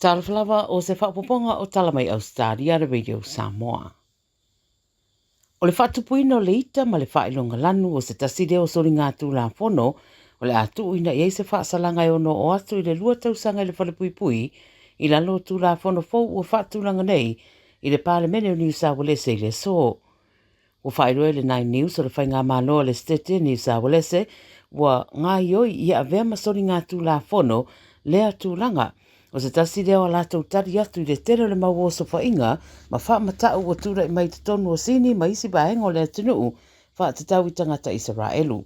Talofa lava o se faaopoopoga o Tala Mai Ausetalia a le Radio Samoa. O le faatupuina o le ita ma le faailoga lanu o se tasi lea o soligatulafono o le a tuuina i ai se faasalaga e ono oo atu i le 2 tausaga i le falepuipui i lalo o Tulafono fou ua faatulaga nei i le Palemene o Niu Saualese i le aso. Ua faailoa e le Nine News o le Faigamalo a le Setete Niu Saualese ua gaoioi ia avea ma soligatulafono lea tulaga. O se tasi lea o a latou tali atu i le tele o le mau osofaiga ma faamata'u ua tulai mai i totonu o Sini ma isi vaega o le atunuu faatatau i tagata Isaraelu.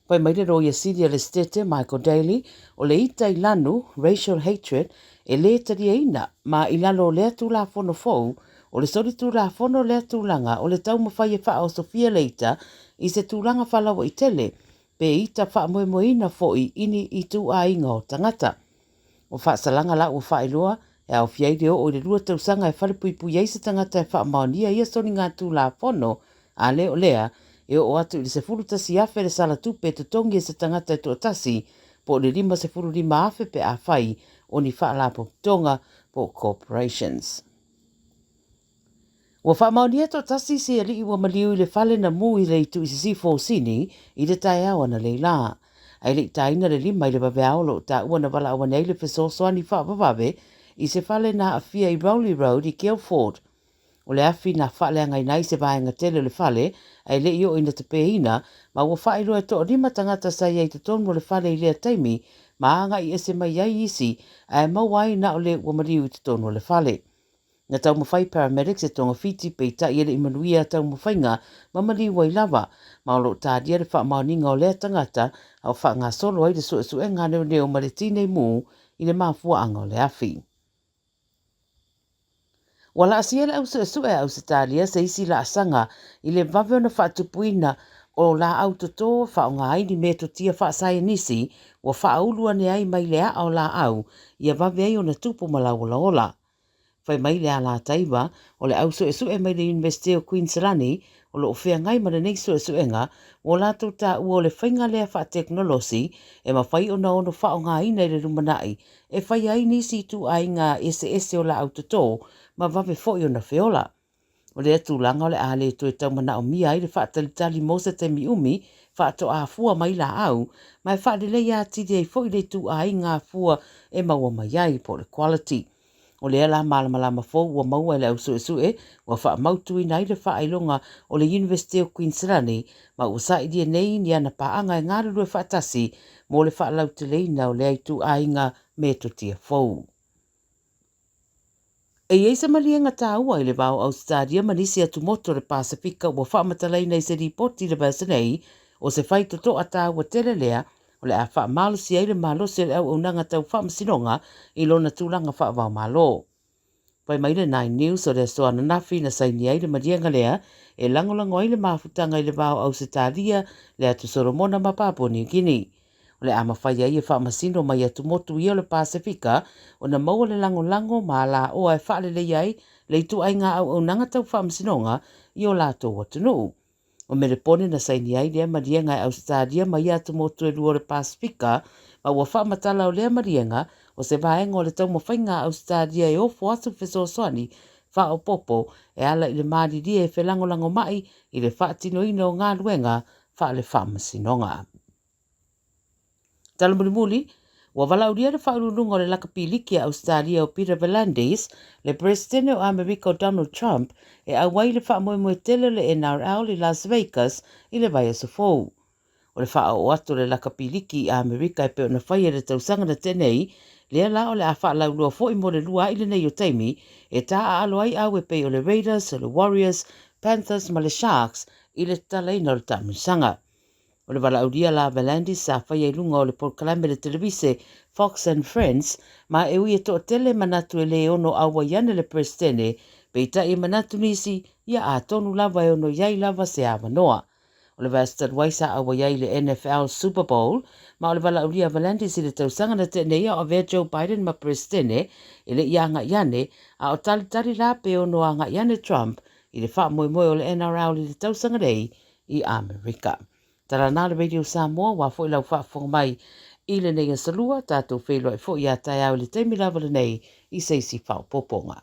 Fai mai le Loia Sili a le Setete Michael Daley, o le ita i lanu, racial hatred, e lē taliaina, ma i lalo o lea Tulafono fou, o le solitulafono lea tulaga o le taumafai e faaosofia le ita i se tulaga faalauaitele, pe ita faamoemoeina foi i ni ituaiga o tagata. O faasalaga la ua faailoa, e aofia ai le oo i le 2 tausaga e falepuipui ai se tagata e faamaonia ia soligatulafono, a le o lea, e oo atu i le 11,000 le sala tupe e totogi e se tagata e toatasi, po o le 55,000 pe afai o ni faalapotopotoga po o corporations. Ua faamaonia e toatasi se alii ua maliu i le fale na mu i le itu i sisifo o Sini i le taeao analeila. Ae le i taina le lima i le vaveao o lo o taua na valaau ane ai le fesoasoani faavavave i se fale na aafia i Rowley Road i Guildford. O le afi na faaleagaina ai se vaega tele o le fale ae le i oo ina tapeina, ma ua faailoa e toalima tagata sa i ai i totonu o le fale i lea taimi ma agai ese mai ai isi ae maua ai na o le ua maliu i totonu o le fale. Na taumafai paramedics e togafiti peitai e le i manuia taumafaiga ma maliu ai lava, ma o lo o talia le faamaoniga o lea tagata a o faagasolo ai le suesuega a leoleo ma le tinei mu i le mafuaaga o le afi. Ua laasia e le au suesue a Ausetalia se isi laasaga i le vave ona faatupuina o laau toto e faaaoga ai ni metotia faasaienisi ua faaulu ane ai mai le aa o laau ia vave ai ona tupu ma lauolaola. Fai mai le Alataiva, o le au suesue mai le Iunivesite o Kuiniselani o lo o feagai ma lenei suesuega, ua latou taua o le faiga lea faatekonolosi e mafai ona ono faaaogaina i le lumanai e faia ai nisi ituaiga eseese o laau toto ma vave foi ona feola. O lea tulaga o le a le toe tau manaomia ai le faatalitali mo se taimi umi faatoa fua mai laau, ma e faaleleia atili ai foi le ituaiga fua e maua mai ai, po o le quality. O lea la malamalama fou ua maua e le au suesue ua faamautuina ai le faailoga o le Iunivesite o Kuiniselani ma ua sailia nei ni ana paaga e galulue faatasi mo le faalauteleina o lea ituaiga metotia fou. E i ai se maliega taua i le va o Ausetalia ma nisi atumotu o le Pasefika ua faamatalaina i se lipoti i le vaiaso nei, o se faitotoa taua tele lea o le a faamalosi ai le malosi o le auaunaga tau faamasinoga i lona tulaga faava-o-Malo. Fai mai le Nine News o le aso ananafi na saini ai le maliega lea e lagolago ai le mafutaga i le va o Ausetalia, le Atu Solomona ma Papua New Guinea. O le a mafai ai e faamasino mai atumotu ia o le Pasefika ona maua le lagolago ma alaoa e faaleleia ai le ituaiga auaunaga tau faamasinoga i o latou atunuu. O Melepone na saini ai lea maliega e Ausetalia ma ia atumotu e lua o le Pasefika, ma ua faamatala o lea maliega o se vaega o le taumafaiga a Ausetalia e ofo atu fesoasoani faaopoopo e ala i le malilie e felagolagomai i le faatinoina o galuega faale-faamasinoga. Tala mulimuli, ua valaaulia le faauluuluga o le Lakapi Liki a Ausetalia o Peter V'landys le Peresetene o Amerika o Donald Trump e auai i le faamoemoe tele o le NRL i Las Vegas i le vaiaso fou. O le faaoo atu o le Lakapi Liki i Amerika e pei ona faia i le tausaga na tea nei, lea la o le a faalauiloa foi mo le lua a'i lenei o taimi e taaalo ai au e pei o le Raiders, o le Warriors, Panthers ma le Sharks i le tatalaina o le taamilosaga. O le valaaulia la a V'landys sa faia i luga o le polokalame le televise Fox and Friends, ma e ui e toatele manatu e le ono auai ane le Peresetene, peitai e manatu nisi, ia atonu lava e ono i ai lava se avanoa. O le vaiaso talu ai sa auai ai i le NFL Super Bowl, ma o le valaaulia a V'landys i le tausaga na tea nei a o avea Joe Biden ma Peresetene e le i agai ane, a o talitali la pe ono agai ane Trump i le faamoemoe o le NRL i le tausaga nei i Amerika. Tala na le Radio Samoa, ua foi lau faafofoga mai. I lenei aso Lua, tatou feiloai foi ia taeao i le taimi lava lenei i se isi faaopoopoga.